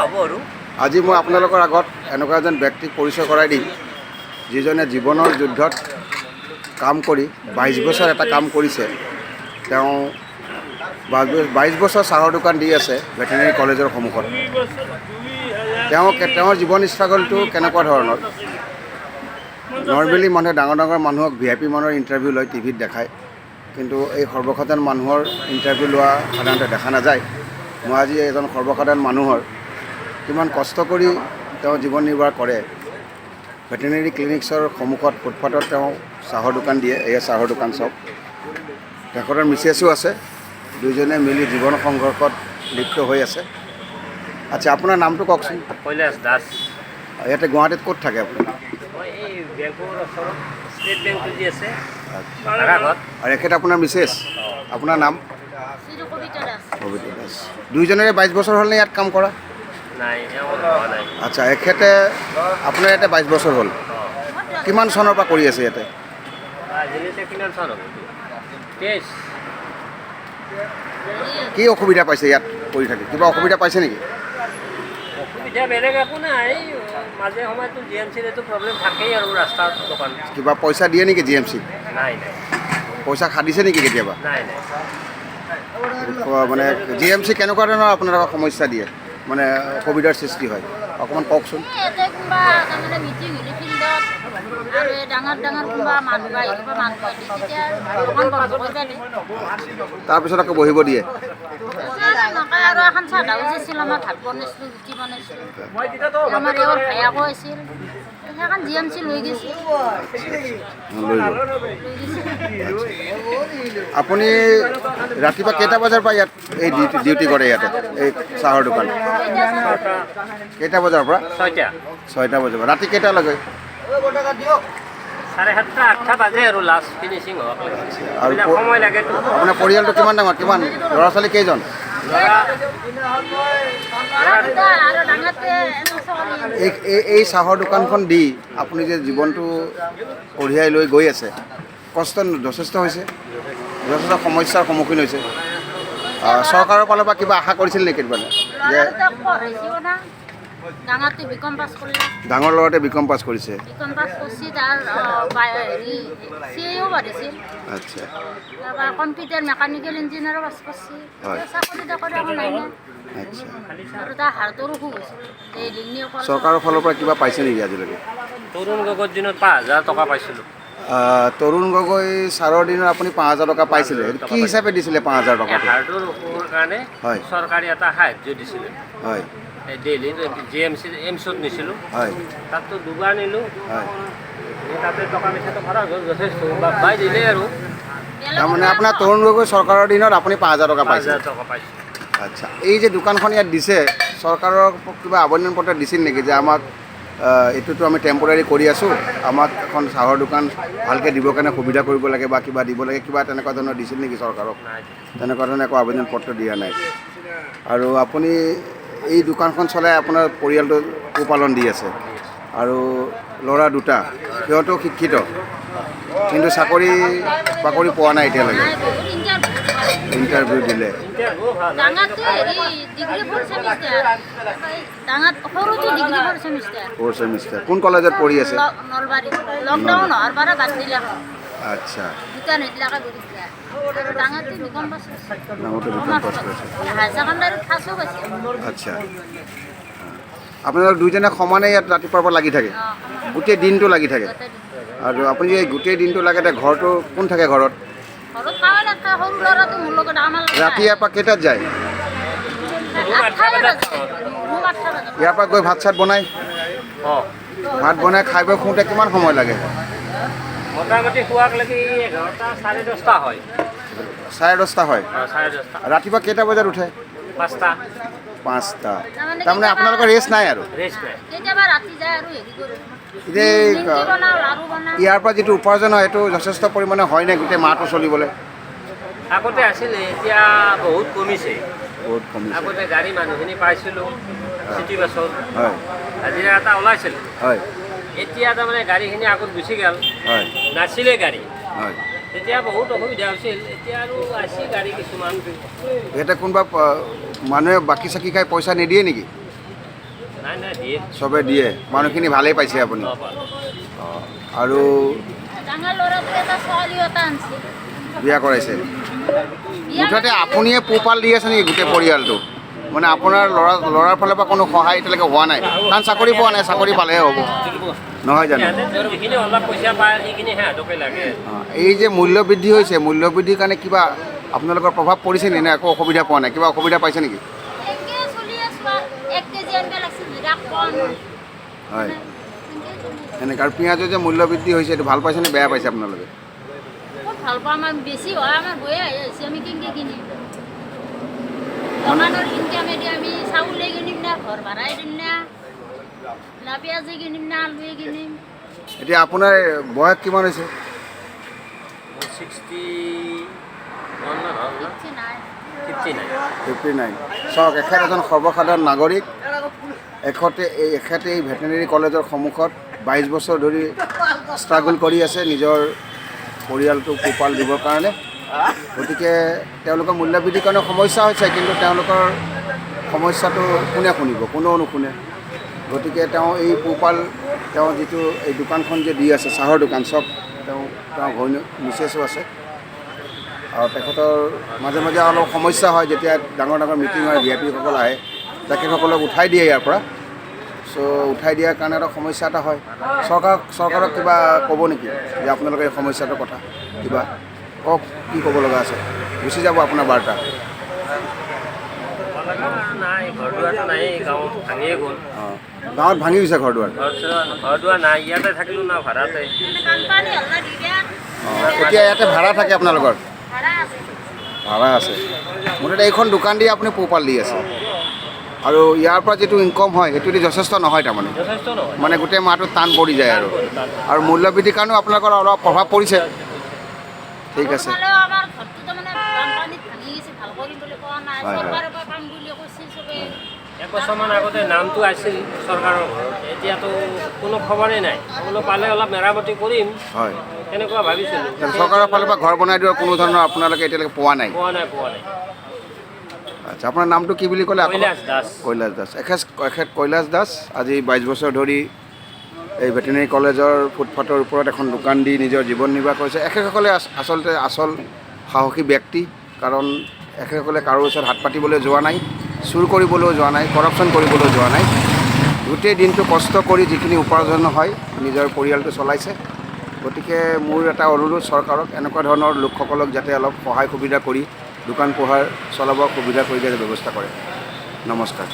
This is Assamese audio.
হ'ব আৰু। আজি মই আপোনালোকৰ আগত এনেকুৱা এজন ব্যক্তিক পৰিচয় কৰাই দিম, যিজনে জীৱনৰ যুদ্ধত কাম কৰি 22 বছৰ এটা কাম কৰিছে। তেওঁ 22 বছৰ চাহৰ দোকান দি আছে ভেটেনেৰী কলেজৰ সন্মুখত। তেওঁৰ জীৱন ষ্ট্ৰাগলটো কেনেকুৱা ধৰণৰ? নৰ্মেলি মানুহে ডাঙৰ ডাঙৰ মানুহক, ভিআইপি মানুহৰ ইণ্টাৰভিউ লয়, টিভিত দেখায়, কিন্তু এই সৰ্বসাধাৰণ মানুহৰ ইণ্টাৰভিউ লোৱা সাধাৰণতে দেখা নাযায়। মই আজি এজন সৰ্বসাধাৰণ মানুহৰ কিমান কষ্ট কৰি তেওঁ জীৱন নিৰ্বাহ কৰে, ভেটেনেৰী ক্লিনিক্সৰ সন্মুখত ফুটপাথত তেওঁ চাহৰ দোকান দিয়ে। এয়া চাহৰ দোকান চাওক। তেখেতৰ মিছেছো আছে। দুইজনে মিলি জীৱন সংঘৰ্ষত লিপ্ত হৈ আছে। আচ্ছা, আপোনাৰ নামটো কওকচোন। কৈলাশ দাস। ইয়াতে গুৱাহাটীত ক'ত থাকে আপুনি? মই এই বেংকৰ ওচৰত, ষ্টেট বেংকটো যি আছে, ভাড়াঘৰত। আৰু এখেত আপোনাৰ মিছেছ। আপোনাৰ নাম? শ্ৰী কবিতা দাস। কবিতা দাস। দুইজনৰে 22 বছৰ হ'লনে ইয়াত কাম কৰা? নাই, এওঁ হোৱা নাই। আচ্ছা, এখেতে আপোনাৰ ইয়াতে 22 বছৰ হ'ল? অঁ। কিমান চনৰ পৰা কৰি আছে ইয়াতে? আজিলৈকে কিমান চন হ'ব? 23। কি অসুবিধা পাইছে ইয়াত কৰি থাকি? কিবা অসুবিধা পাইছে নেকি? অসুবিধা বেলেগ একো নাই। মাজে সময়তো জিএমচিৰ এইটো প্ৰব্লেম থাকেই আৰু, ৰাস্তাত দোকান। কিবা পইচা দিয়ে নেকি জিএমচিত? নাই নাই পইচা খাদিছে নেকি কেতিয়াবা? নাই নাই মানে জিএমচি কেনেকুৱা ধৰণৰ আপোনালোকক সমস্যা দিয়ে, মানে অসুবিধাৰ সৃষ্টি হয়, অকণমান কওকচোন। এই ইয়াতে কোনোবা তাৰমানে মিটিং হ'লে ফিল্ডত আৰু এই ডাঙৰ ডাঙৰ কোনোবা মানুহ আহি, কিবা মানুহ আহিলে তেতিয়া দোকান বন্ধ কৰি দিয়ে। তাৰপিছত আকৌ বহিব দিয়ে? নকয় আৰু। এখন চাহ হাউচ আছিল আমাৰ, ভাত বনাইছিলোঁ, ৰুটি বনাইছিলোঁ। আমাৰ এওঁৰ ভায়েকো আছিল। সেইখন জিএমচি লৈ গৈছিল। লৈ গ'ল? লৈ গৈছিল। আপুনি ৰাতিপুৱা কেইটা বজাৰ পৰা ইয়াত এই ডিউটি কৰে ইয়াতে এই চাহৰ দোকান? কেইটা বজাৰ পৰা? 6টা। 6টা বজাৰ পৰা ৰাতি কেইটালৈকে? 7:30, 8টা বাজে আৰু লাষ্ট ফিনিচিং হোৱাক। আৰু এইবিলাক সময় লাগেতো। আপোনাৰ পৰিয়ালটো কিমান ডাঙৰ? কিমান ল'ৰা ছোৱালী, কেইজন? ল'ৰা ল'ৰা দুটা আৰু ডাঙৰটোৱে এনে ছোৱালী। এই চাহৰ দোকানখন দি আপুনি যে জীৱনটো কঢ়িয়াই লৈ গৈ আছে, কষ্ট যথেষ্ট হৈছে, যথেষ্ট সমস্যাৰ সন্মুখীন হৈছে। চৰকাৰৰ ফালৰ পৰা কিবা আশা কৰিছিল নেকি মানে যে ল'ৰা দুটাক পঢ়াইছিও না। ডাঙৰটো বিকম পাছ কৰিলে। ডাঙৰ ল'ৰাটোৱে বিকম পাছ কৰিছে? বিকম পাছ কৰিছে। তাৰ হেৰি চিএও পঢ়িছিল। তাৰপৰা কম্পিউটাৰ মেকানিকেল ইঞ্জিনিয়াৰো পাছ কৰিছে। এতিয়া চাকৰি তাকৰি একো নাই না। আৰু তাৰ হাৰ্টৰ অসুখ হৈছিল, দেলহি অপাৰেশ্যন। চৰকাৰৰ ফালৰ পৰা কিবা পাইছে নেকি আজিলৈকে? তৰুণ গগৈৰ দিনত 5,000 টকা পাইছিলোঁ। তৰুণ গগৈ ছাৰৰ দিনত আপুনি 5,000 টকা পাইছিলে? টকা। কি হিচাপে দিছিলে 5,000 এই টকাটো? হাৰ্টৰ অসুখৰ কাৰণে চৰকাৰে এটা সাহাৰ্য দিছিলে। এই দেলহি জিএমচি এইমছত নিছিলোঁ। তাততো দুবাৰ নিলোঁ। এই তাতে টকা পইচাটো খৰচ হ'ল যথেষ্ট, বাই দিলে আৰু। তাৰমানে আপোনাৰ তৰুণ গগৈ চৰকাৰৰ দিনত আপুনি 5,000 টকা পাঁচ পাইছিলে? হাজাৰ টকা পাইছোঁ। আচ্ছা, এই যে দোকানখন ইয়াত দিছে, চৰকাৰৰ কিবা আবেদন পত্ৰ দিছিল নেকি যে আমাক এইটোতো আমি টেম্পৰাৰী কৰি আছোঁ, আমাক এখন চাহৰ দোকান ভালকৈ দিবৰ কাৰণে সুবিধা কৰিব লাগে বা কিবা দিব লাগে, কিবা তেনেকুৱা ধৰণৰ দিছিল নেকি চৰকাৰক? নাই। তেনেকুৱা ধৰণৰ একো আবেদন পত্ৰ দিয়া নাই। আৰু আপুনি এই দোকানখন চলাই আপোনাৰ পৰিয়ালটো পোহপালন দি আছে আৰু ল'ৰা দুটা, সিহঁতো শিক্ষিত, কিন্তু চাকৰি বাকৰি পোৱা নাই এতিয়ালৈকে? নাই, বহুত ইণ্টাৰভিউ দিব। ইণ্টাৰভিউ দিলে? ইণ্টাৰভিউ ভাল। ডাঙৰটো হেৰি ডিগ্ৰী ফ'ৰ ছেমিষ্টাৰ, ডাঙৰ সৰুটো degree four semester. Four semester. কোন কলেজত পঢ়ি আছে? নলবাৰী। লকডাউন হোৱাৰ পৰা বাদ দিলে। দুটা নিদিলাকে কৰিছিলে। আৰু ডাঙৰটো বিকম পাছ কৰিছে। ডাঙৰটো বিকম পাছ কৰিছে। হায়াৰ ছেকেণ্ডাৰীত ফাৰ্ষ্টো পাইছে। আচ্ছা, আপোনালোক দুইজনে সমানে ইয়াত ৰাতিপুৱাৰ পৰা লাগি থাকে? অঁ। গোটেই দিনটো লাগি থাকে? গোটেই দিনটো। আৰু আপুনি যে গোটেই দিনটো লাগে, তেতিয়া ঘৰটো কোন থাকে ঘৰত? ঘৰত কাৰো নাথাকে। সৰু ল'ৰাটো মোৰ লগত, আমাৰ লগত। ৰাতি ইয়াৰ পৰা কেইটাত যায়? 8টাই বাজে, ৰুম 8টা বাজে। ইয়াৰ পৰা গৈ ভাত চাত বনাই? অঁ। ভাত বনাই খাই বৈ শুওঁতে কিমান সময় লাগে? মোটামুটি শোৱাক লাগি 11টা, 10:30 হয়। 10:30 হয়? অঁ, 10:30। ৰাতিপুৱা কেইটা বজাত উঠে? 5টা। 5টা। তাৰমানে আপোনালোকৰ ৰেষ্ট নাই আৰু? ৰেষ্ট নাই। কেতিয়াবা ৰাতি যায় আৰু হেৰি কৰোঁ, এতিয়া নিমকি বনাওঁ, লাৰু বনাওঁ। ইয়াৰ পৰা যিটো উপাৰ্জন হয়, সেইটো যথেষ্ট পৰিমাণে হয়নে গোটেই মাহটো চলিবলৈ? আগতে আছিলে, এতিয়া বহুত কমিছে। বহুত কমিছে। আগতে গাড়ী মানুহখিনি পাইছিলোঁ, চিটি বাছত হাজিৰা এটা ওলাইছিল। এতিয়া তাৰমানে গাড়ীখিনি আগত গুচি গ'ল। নাছিলে গাড়ী। তেতিয়া বহুত অসুবিধা হৈছিল। এতিয়া আৰু আছে গাড়ী কিছুমান। ইয়াতে কোনোবা মানুহে বাকী চাকি খাই পইচা নিদিয়ে নেকি? নাই নাই, দিয়ে। চবে দিয়ে, মানুহখিনি ভালেই পাইছে আপুনি? অ, পালোঁ। আৰু ডাঙৰ ল'ৰাটো এটা ছোৱালী এটা আনিছে। বিয়া কৰাইছে? বিয়া। মুঠতে আপুনিয়ে পোহপাল দি আছে নেকি গোটেই পৰিয়ালটো? মানে আপোনাৰ ল'ৰাৰ ফালৰ পৰা কোনো সহায় এতিয়ালৈকে হোৱা নাই? কাৰণ চাকৰি পোৱা নাই, চাকৰি পালেহে হ'ব, নহয় জানো? সিহঁতে যিখিনি অলপ পইচা পায় সেইখিনি সিহঁতকে লাগে। অঁ, এই যে মূল্য বৃদ্ধি হৈছে, মূল্য বৃদ্ধিৰ কাৰণে কিবা আপোনালোকৰ প্ৰভাৱ পৰিছে নে? নে একো অসুবিধা পোৱা নাই? কিবা অসুবিধা পাইছে নেকি? এনেকৈ চলি আছোঁ আৰু 1 কেজি আনিব লাগিছিল জিৰা কম। হয়। এনেকৈ চলি আছোঁ। এনেকৈ আৰু পিঁয়াজৰ যে মূল্য বৃদ্ধি হৈছে, এইটো ভাল পাইছে নে বেয়া পাইছে আপোনালোকে? ক'ত ভাল পাওঁ? আমাৰ বেছি হয়, আমাৰ বয়ে আহি হৈছে, আমি কেনেকৈ কিনিম? দোকানৰ ইনকামেদি আমি চাউলে কিনিম না ঘৰ ভাড়াই দিম না না পিঁয়াজে কিনিম না আলুৱে কিনিম? এতিয়া আপোনাৰ বয়স কিমান হৈছে? মোৰ 61 মান হ'ল না। কিচ্ছু নাই। 59। 59। চাওক, এখেত এজন সৰ্বসাধাৰণ নাগৰিক। এখেতে এই ভেটেনেৰী কলেজৰ সন্মুখত 22 বছৰ ধৰি ষ্ট্ৰাগল কৰি আছে নিজৰ পৰিয়ালটো পোহপাল দিবৰ কাৰণে। গতিকে তেওঁলোকৰ মূল্যবৃদ্ধিৰ কাৰণে সমস্যা হৈছে, কিন্তু তেওঁলোকৰ সমস্যাটো কোনে শুনিব? কোনেও নুশুনে। গতিকে তেওঁ এই পোহপাল, তেওঁ যিটো এই দোকানখন যে দি আছে, চাহৰ দোকান, চব তেওঁ, তেওঁৰ ঘৈণী মিছেছো আছে। আৰু তেখেতৰ মাজে মাজে অলপ সমস্যা হয়, যেতিয়া ডাঙৰ ডাঙৰ মিটিং হয়, ভি আই পিসকল আহে, তেখেতসকলক উঠাই দিয়ে ইয়াৰ পৰা। চ' উঠাই দিয়াৰ কাৰণে এটা সমস্যা এটা হয়। চৰকাৰক কিবা ক'ব নেকি যে আপোনালোকে এই সমস্যাটোৰ কথা কিবা কওক? কি ক'ব লগা আছে? গুচি যাব আপোনাৰ বাৰ্তা। নাই, ঘৰ দুৱাৰটো নাই, গাঁৱত ভাঙিয়ে গ'ল। অঁ, গাঁৱত ভাঙি গৈছে ঘৰ দুৱাৰ? ঘৰ দুৱাৰ নাই, ইয়াতে থাকিলোঁ না ভাড়াতে। বানপানী হ'ল না দিবা। অঁ, এতিয়া ইয়াতে ভাড়া থাকে আপোনালোকৰ? ভাড়া আছে। ভাড়া আছে। মুঠতে এইখন দোকান দি আপুনি পোহপাল দি আছে আৰু ইয়াৰ পৰা যিটো ইনকম হয়, সেইটো দি যথেষ্ট নহয় তাৰমানে? যথেষ্ট নহয়। মানে গোটেই মাহটো টান পৰি যায়। আৰু মূল্যবৃদ্ধিৰ কাৰণেও আপোনালোকৰ অলপ প্ৰভাৱ পৰিছে। ঠিক আছে। হ'লেও আমাৰ ঘৰটো তাৰমানে বানপানীত ভাঙি গৈছে, ভাল কৰিম বুলি কোৱা নাই। হয়, হয়। চৰকাৰৰ পৰা পাম বুলি কৈছিল চবে। এবছৰমান আগতে নামটো আছিল চৰকাৰৰ ঘৰত, এতিয়াতো কোনো খবৰেই নাই। বোলো পালে অলপ মেৰামতি কৰিম, তেনেকুৱা ভাবিছিলোঁ। চৰকাৰৰ ফালৰ পৰা ঘৰ বনাই দিয়াৰ কোনো ধৰণৰ আপোনালোকে এতিয়ালৈকে পোৱা নাই? পোৱা নাই, পোৱা নাই। আচ্ছা, আপোনাৰ নামটো কি বুলি ক'লে আকৌ? কৈলাশ দাস। কৈলাশ দাস। এখেত কৈলাশ দাস আজি 22 বছৰ ধৰি এই ভেটেনেৰী কলেজৰ ফুটপাথৰ ওপৰত এখন দোকান দি নিজৰ জীৱন নিৰ্বাহ কৰিছে। এখেতসকলে আচলতে আচল সাহসী ব্যক্তি, কাৰণ এখেতসকলে কাৰো ওচৰত হাত পাতিবলৈ যোৱা নাই, চুৰ কৰিবলৈও যোৱা নাই, কৰাপশ্যন কৰিবলৈও যোৱা নাই। গোটেই দিনটো কষ্ট কৰি যিখিনি উপাৰ্জন হয়, নিজৰ পৰিয়ালটো চলাইছে। গতিকে মোৰ এটা অনুৰোধ চৰকাৰক, এনেকুৱা ধৰণৰ লোকসকলক যাতে অলপ সহায় সুবিধা কৰি দোকান পোহাৰ চলাব সুবিধা কৰি দিয়াৰ ব্যৱস্থা কৰে। নমস্কাৰ।